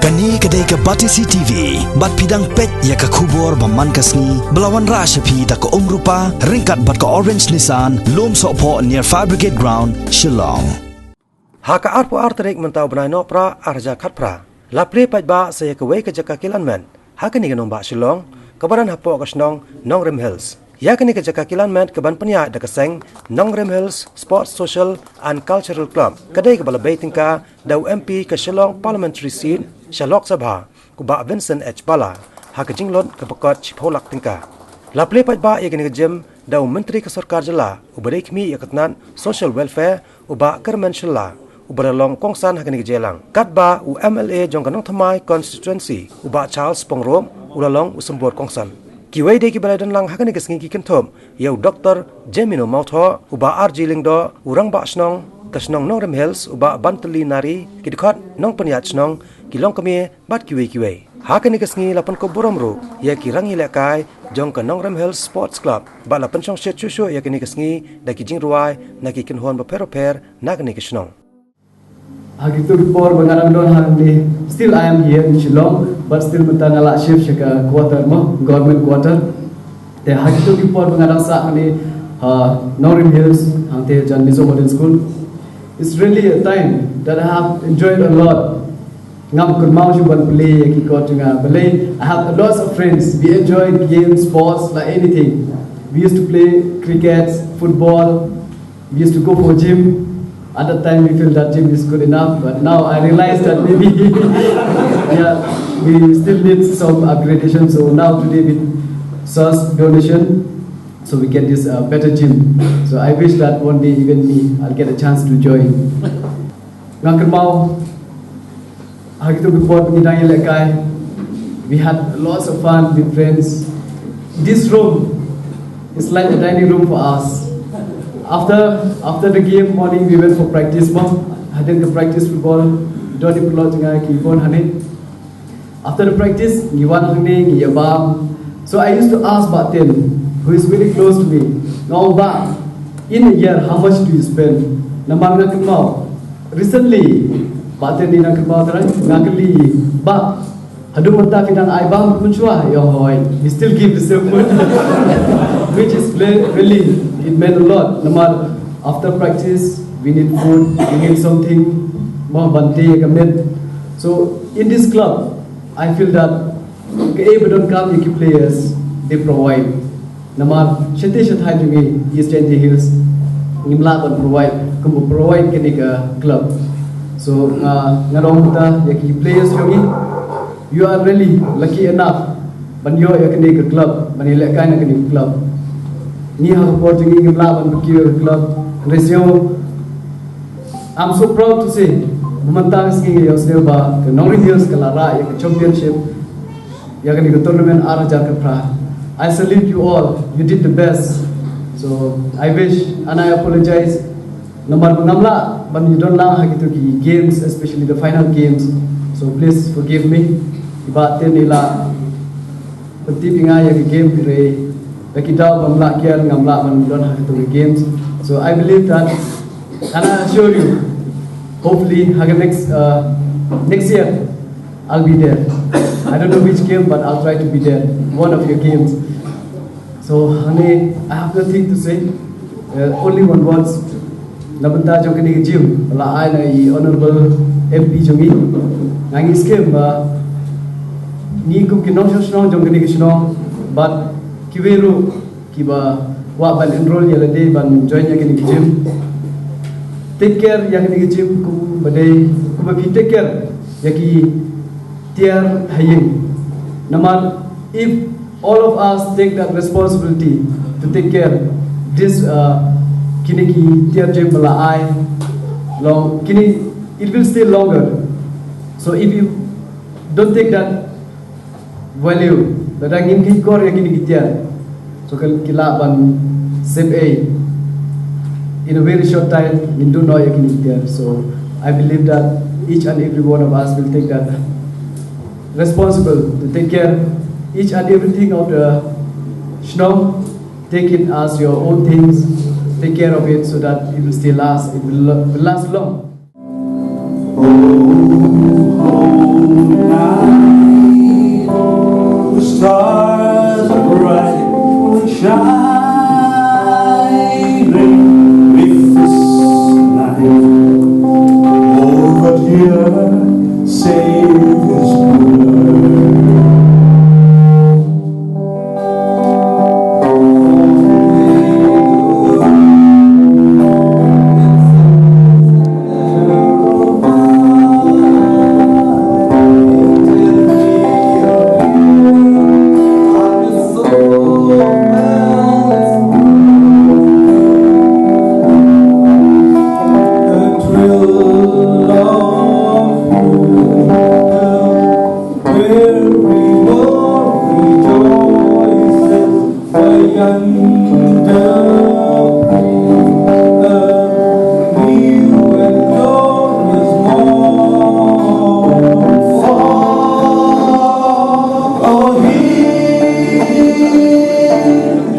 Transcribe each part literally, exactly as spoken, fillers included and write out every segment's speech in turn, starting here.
Kane ka dei ka Batesi T V, bad phi dang peit ïa ka khubor ba man ka sngi, ba la wanrah sha phi da ka Umrupa, ryngkat bad ka Orange Nissan, Lumsohphoh near Fire Brigade Ground, Shillong. Ha ka arphew ar tarik mynta u bnai Nohprah arhajar khatphra, la plie paidbah sa ïa kawei ka jaka kilan met ha kane ka nongbah Shillong, kaba don hapoh ka shnong Nongrim Hills. Ïa kane ka jaka kilan met kaban pynïaid da ka seng Nongrim Hills Sports Social and Cultural Club, ka dei kaba la bei tyngka da u M P ka Shillong Parliamentary Seat sha Lok Sabha, u Bah Vincent H Pala, ha ka jinglut kaba kot shiphew lak tyngka. La plie paidbah ïa kane ka gym da u Myntri ka Sorkar Jylla uba dei khmih ïa ka tnat Social Welfare, u Bah Kyrmen Shylla, uba la long kongsan ha kane ka jingïalang. Katba u M L A jong ka Nongthymmai Constituency, u Bah Charles Pyngrope, u la long u symbud kongsan. Kiwei de kiba la don lang ha kane ka sngi ki kynthup ïa u Doktor Jemino Mawthoh, u Bah R G Lyngdoh, u Rangbah Shnong ka shnong Nongrim Hills, u Bah Bantylli Nari, ki dkhot nongpynïaid shnong, ki longkmie bad kiwei kiwei. Ha kane ka sngi la pynkup burom ruh ïa ki rangïalehkai jong ka Nongrim Hills Sports Club, bad la pynshongshit shuh shuh ïa kane ka sngi da ki jingrwai na ki kynhun bapher bapher na kane ka shnong. Ha kito ki por ba nga dang don hangne, still I am here in Shillong, but still mynta nga la shift sha ka quarter mo, government quarter. Te ha kito ki por ba nga dang sah hangne ha Nongrim Hills, hangte jan Mizo Modern School, it's really a time that I have enjoyed a lot. Ngam kynmaw shuh ban plie ïa ki kot jong nga. Balei, I have lots of friends. We enjoy games, sports, like anything. We used to play cricket, football. We used to go for gym. At that time, we feel that gym is good enough. But now I realize that maybe, yeah, we still need some upgradation. So now today, with source donation, so we get this uh, better gym. So I wish that one day even me, I'll get a chance to join. Nga kynmaw ha kito ki por ba ngi dang ïalehkai, we had lots of fun with friends. This room is like a dining room for us. After after the game morning, we went for practice mo. Hadien ka practice football, don ïa ki paralok jong nga ki bun hangne. After the practice, ngi wan hangne ngi ïa bam. So I used to ask Bah Tin, who is very close to me. Nga ong, Bah, in a year, how much do you spend? Namar nga kynmaw. Recently, Bah Tin, nga kynmaw trai, nga kylli i, Bah, haduh mynta phi dang ai bam phi mynshuwa? I ong, hooid, we still give the same money. Which is re- really, it meant a lot. Namar after practice, we need food, we need something mo ban tei ïa ka met. So in this club, I feel that kaei ba donkam ïa ki players, they provide. Namar shatei shathai jong ngi East Jaintia Hills, ngim lah ban provide kumba provide kane ka club. So nga nga ong mynta ïa ki players jong ngi, you are really lucky enough ban ïoh ïa kane ka club, ban ïalehkai na kane ka club. Ngi ha ka por jong ngi ngim lah ban pynkiew ïa ka club. Hynrei sngew I'm so proud to say, mynta ka sngi nga ïohsngew ba ka Nongrim Hills ka la rah ïa ka championship, ïa kane ka tournament ar hajar khatphra. I salute you all. You did the best. So I wish and I apologize. Namar ba ngam lah ban ïadon lang ha kito ki games, especially the final games. So please forgive me. Iba te ni la Pyntip ïa nga ïa ki game, hynrei da ki daw bym lah kiar ngam lah ban don ha kito ki games. So I believe that, and I assure you, hopefully ha ka next uh, next year I'll be there. I don't know which game, but I'll try to be there. One of your games. So honey, I have nothing to say. Uh, only one words. Na bynta jong kane ka gym ba la ai na i honorable M P jong ngi, nga ngi skhem ba ngi kum ki nongshong shnong jong kane ka shnong bad kiwei ruh kiba kwah ban enroll ïa lade ban join ïa kane ka gym, take care ïa kane ka gym kumba dei, kumba phi take care ïa ki tiar ha ïing. Namar if all of us take that responsibility to take care this uh, kine ki tiar gym ba la ai long, kine, it will stay longer. So if you don't take that value, lada ngim kynmaw ïa kine ki tiar, so ki lah ban sep ei. In a very short time ngin duh noh ïa kine ki tiar. So I believe that each and every one of us will take that responsible to take care each and everything of the shnong. Take it as your own things. Take care of it so that it will still last. It will, lo- will last long. Savior's blood.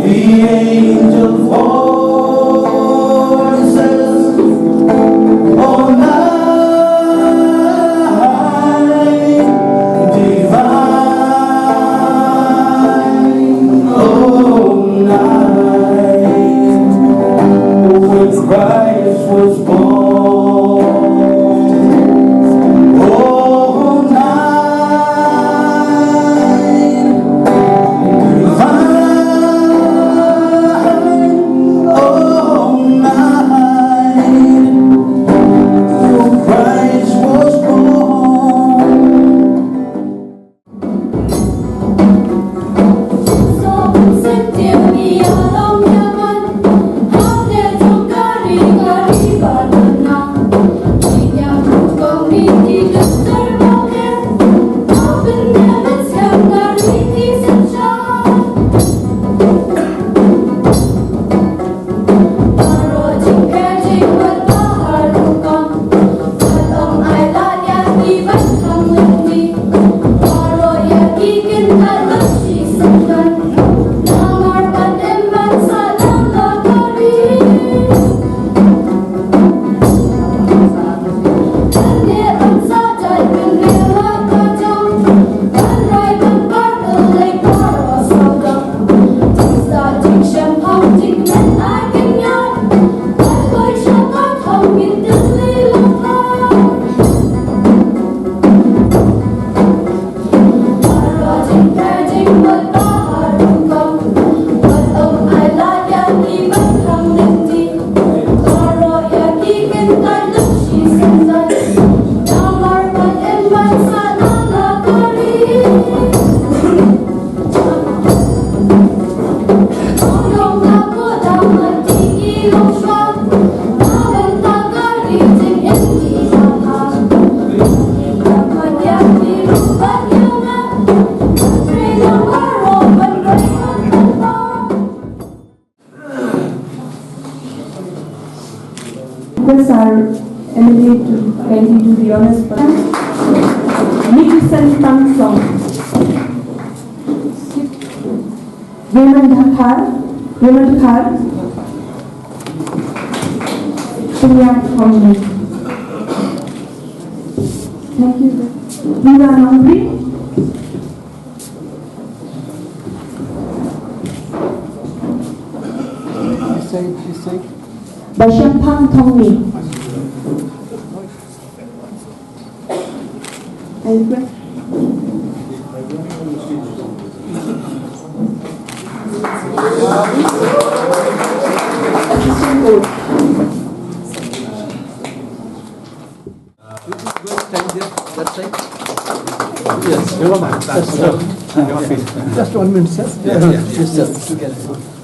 The angel voices on high, divine, oh night, when Christ was born. Oh night, divine, oh night, Christ was born. Request our M L A to kindly do the honors for that. Nicholson Pangshong. Raymond Dkhar, Raymond Dkhar. Punya Thongni. Thank you. Viva Nongri. This side, this side. Bashemphang Thongni. I request. Assistant coach. Which is good, stand there, that side. Yes, never mind. Just, uh, just one minute, sir. Yeah, yeah, yes, yes, together.